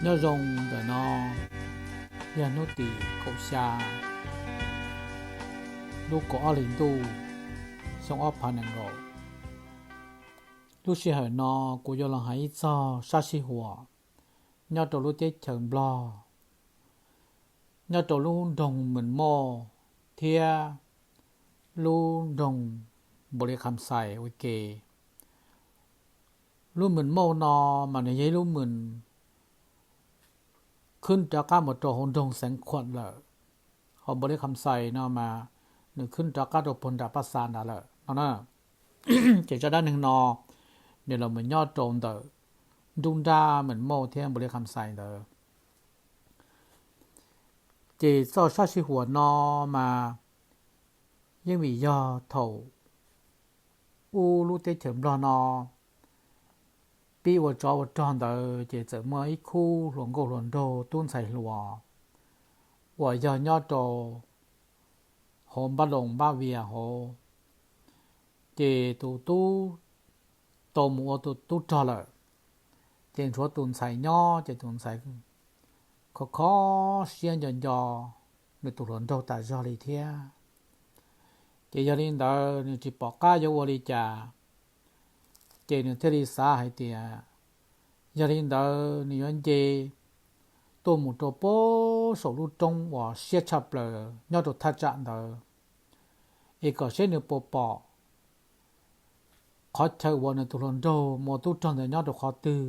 Nyob zoo ntawm no yog hnub tim kaum xya lub kaum ob hlis ntuj xyoo ob phav nees nkaum. Lub sij hawm no kuv yuav los hais ib txog sab sij huam nyob rau lub teb chaws Nplog, nyob rau lub nroog Mes Mauj thiab lub nroog Npaus Lis Kham Xais ua ke. Lub Mes Mauj no mas nws yog ib lub mes khwb rov qab mus rau hauv nroog Xeev Khuam lawm, hos Npaus Lis Kham Xais no mas nws khwb rov qab rau puag nram Paj Xav nrad lawm no na. Ces zaj dab neeg no nws los mus nyob rau ntawm nruab nrab Mes Mauj thiab Npaus Lis Kham Xais ntawd. Ces txoj sab sij huam no mas yeej vim yog thaum ub lub teb chaws Nplog no pib ua tsov ua rog ntawd ces txawm muaj ib khub hluas nkauj hluas nraug tub ntxhais hluas uas yog nyob rau hauv npab loos npab vias hauv, ces tus tub tau mus ua tus tub rog lawm, ces tshuav tus ntxhais nyob ces tus ntxhais khov kho siab nco nco nws tus hluas nraug tas zog li thiab. Ces yog li ntawd nws tsis pom qab yuav ua li cas, ces nws thiaj li xav hais tias yog li ntawd nws yuav nce tuaj mus rau puag saum lub roob uas siab tshaj plaws nyob rau thaj tsam ntawd, es kom seb nws puas pom qhov chaw uas nws tus hluas nraug mus ua tub rog ntawd nyob rau qhov twg,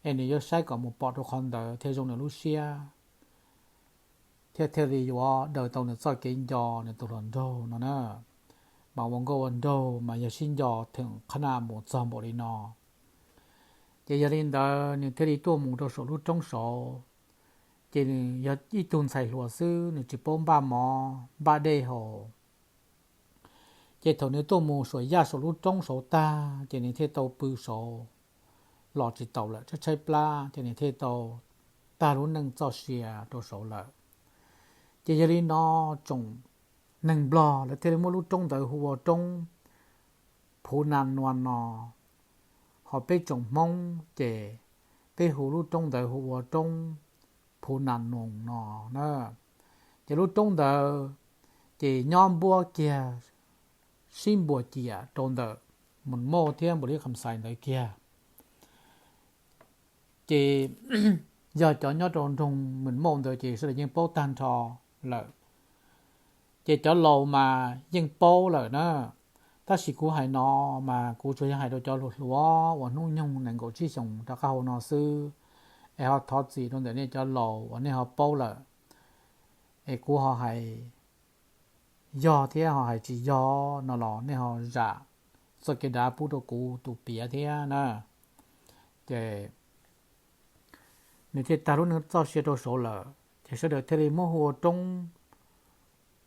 es nws yuav saib kom mus pom rau qhov ntawd thiaj zoo nws lub siab, thiaj thiaj li yuav daws tau nws txoj kev nco nws tus hluas nraug no na. Mas ua nkauj ua nraug mas yog sib nco theem qhab naj mus txog npaum li no. Ces yog li ntawd nws thiaj li tuaj mus rau saum lub roob saud. Ces nws yog ib tug ntxhais hluas xwb, nws tsis paub npaj mov npaj dej haus. Ces thaum nws tuaj mus saum yaj saum lub roob saud tag ces nws thiaj tau pw saud los tsis taus lawm, tshaib tshaib plab ces nws thiaj tau tag lub neej txoj sia rau saud lawm. Ces yog li no tsoom neeg Nplog lawv thiaj li muab lub roob ntawd hu ua roob Phuv Nas Nuas no, ho peb tsoom Hmoob ces peb hu lub roob ntawd hu ua roob Phuv Nas Noos no na. Ces lub roob ntawd ces nyob npuab kiag sib npuas ciam rau ntawm Mes Mauj thiab Npaus Lis Kham Xais ntawd kiag. Ces yog cov nyob rau nroog Mes Mauj ntawd ces sawv daws yeej paub tag nrho lawm. Ces cov laus mas yeej paub lawm na, tab sis kuv hais no mas kuv tsuas yog hais rau cov hluas hluas uas hnub nyoog nees nkaum tsib xyoos rov qab hauv no xwb, es ho thov txim rau ntawm nej cov laus uas nej ho paub lawm. Es kuv ho hais yog thiab ho hais tsis yog no los nej ho zam txoj kev dav pub rau kuv tus piav thiab na. Ces nws thiaj tag lub neej txoj sia rau saud lawm, ces sawv daws thiaj li muab hu ua roob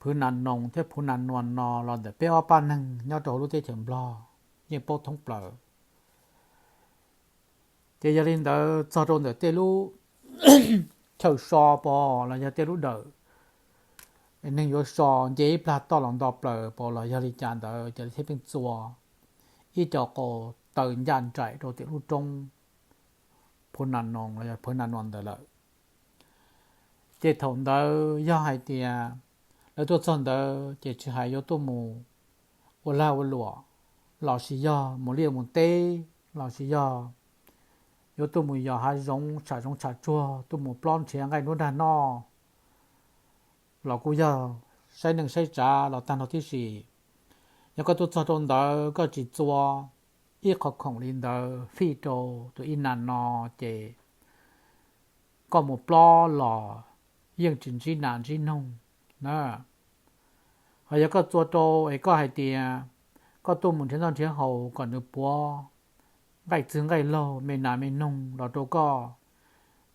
Phuv Nas Noos thiab Phuv Nas Nuas no los ntawm peb ob pab neeg nyob rau hauv lub teb chaws Nplog yeej paub thoob plaws. Ces yog li ntawd txog rau ntawm tej lub chaw so pos los yog tej lub dawm neeg yuav so nce ib plag toj los nto plaws pos los yog li cas ntawd ces lawv thiaj pheej txua ib co qau taw ncaj nraim rau tim lub roob Phuv Nas Noos los yog Phuv Nas Nuas ntawd lawm. Ces thaum ntawd yog hais tias lawv tuaj txog ntawd ces tsis hais yuav tuaj mus ua lag ua luam los sis yog mus liaj mus teb los sis yog yuav tuaj mus yos hav zoov tsham zoov tsham tsuag, tuaj mus plob nrhiav nqaij nruab nrag noj los kuj yog saib neej saib tsav los tag nrho tib si. Yog koj tuaj txog rau ntawd koj tsis txua ib qho khoom li ntawd fij rau tus ib nas no ces koj mus plob los yeej tsis ntsib nas ntsib noog na. Ho yog koj txua rau es koj hais tias koj tuaj mus nrhiav noj nrhiav haus kom nws puav nqaij txwg nqaij laug me nas me noog los rau koj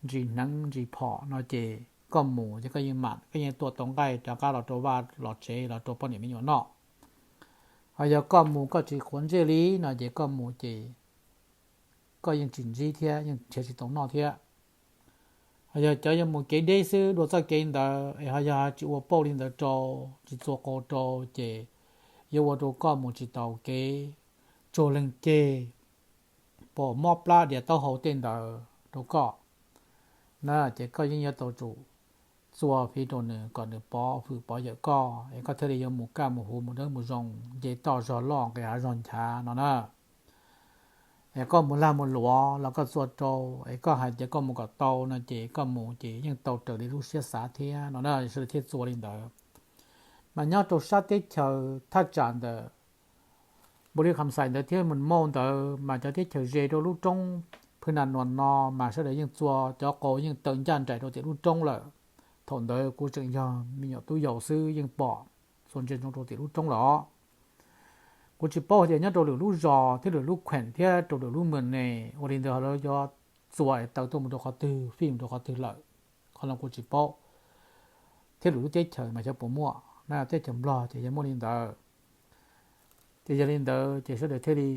ntsis hneev ntsis phom no ces koj mus ces koj yeej mam koj yeej tua tau nqaij rov qab los rau vaj los tsev los rau poj niam me nyuam noj. Ho yog koj mus koj tsis quav ntsej li no ces koj mus ces koj yeej tsis ntsib thiab yeej nrhiav tsis tau noj thiab. Ho yog cov yuav mus kev deb xwb dua txoj kev ntawd es ho yog tsis ua pauj li ntawd rau, tsis txua qau rau ces yuav ua rau koj mus tsis taus kev tsuag leej ceg, pom mob plab diav taub hau tej ntawd rau koj. Ces koj yeej yuav tau tsum txua fiv rau nws kom nws pov hwm pov yawm koj es koj thiaj li yuav mus kaj mus huv mus dawb mus zoo, nce toj zog loj nqis hav zog nchav no na. Es koj mus lag mus luam los koj txua rau, es koj hais tias koj mus kom tau no ces koj mus ces yeej tau raws li lub siab xav thiab no na, sawv daws thiaj txua li ntawd. Mas nyob rau sab teb chaws thaj tsam ntawm Npaus Lis Kham Xais ntawd thiab Mus Mauj ntawd mas cov teb chaws ze rau lub roob Phwv Nas Nuam no mas sawv daws yeej txua, cov qau yeej tawm ncaj nraim rau tim lub roob lawm. Thaum ntawd kuv tseem yog me nyuam tub yaus xwb yeej pom txua ntsia ntsoov rau tim lub roob lawm. Kuv tsis paub hais tias nyob rau lwm lub zos thiab lwm lub kheem thiab rau lwm lub mws ne ua li ntawd lawv yuav txua es taw tuaj mus rau qhov twg, fij mus rau qhov twg lawm, qhov no kuv tsis paub. Thiab lwm lub teb chaws mas xyov puas muaj na, teb chaws Nplog ces yog muaj li ntawd. Ces yog li ntawd ces sawv daws thiaj li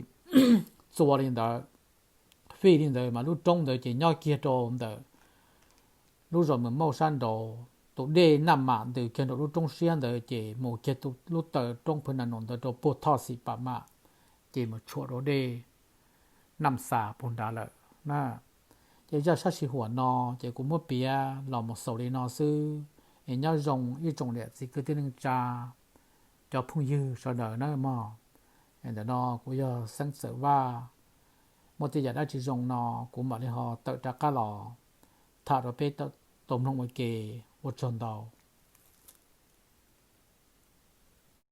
txua li ntawd, fij li ntawd mas lub roob ntawd ces nyob kiag rau ntawm lub zos Mus Mauj sab nraud, tus dej Naj Mam ntws kiag nraum lub roob siab ntawd ces mus kiag lub taw roob Phwv Nas Nuam ntawd rau puag Thoj Xim Pas Mam, ces mus tshuam rau dej Naj Xas puag nrad lawm na. Ces zaj sab sij huam no ces kuv muab piav los mus xaus li no xwb. Es nyob zoo ib tsoom niam txiv kwv tij neej tsa, cov phooj ywg sawv daws na mog. Ntawm no kuv yog Xeeb Txawm Vaj, muaj tej yam dab tsi zoo no kuv mam li ho tawm rov qab los tham rau peb tau mloog ua ke. Ua tsaug ntau.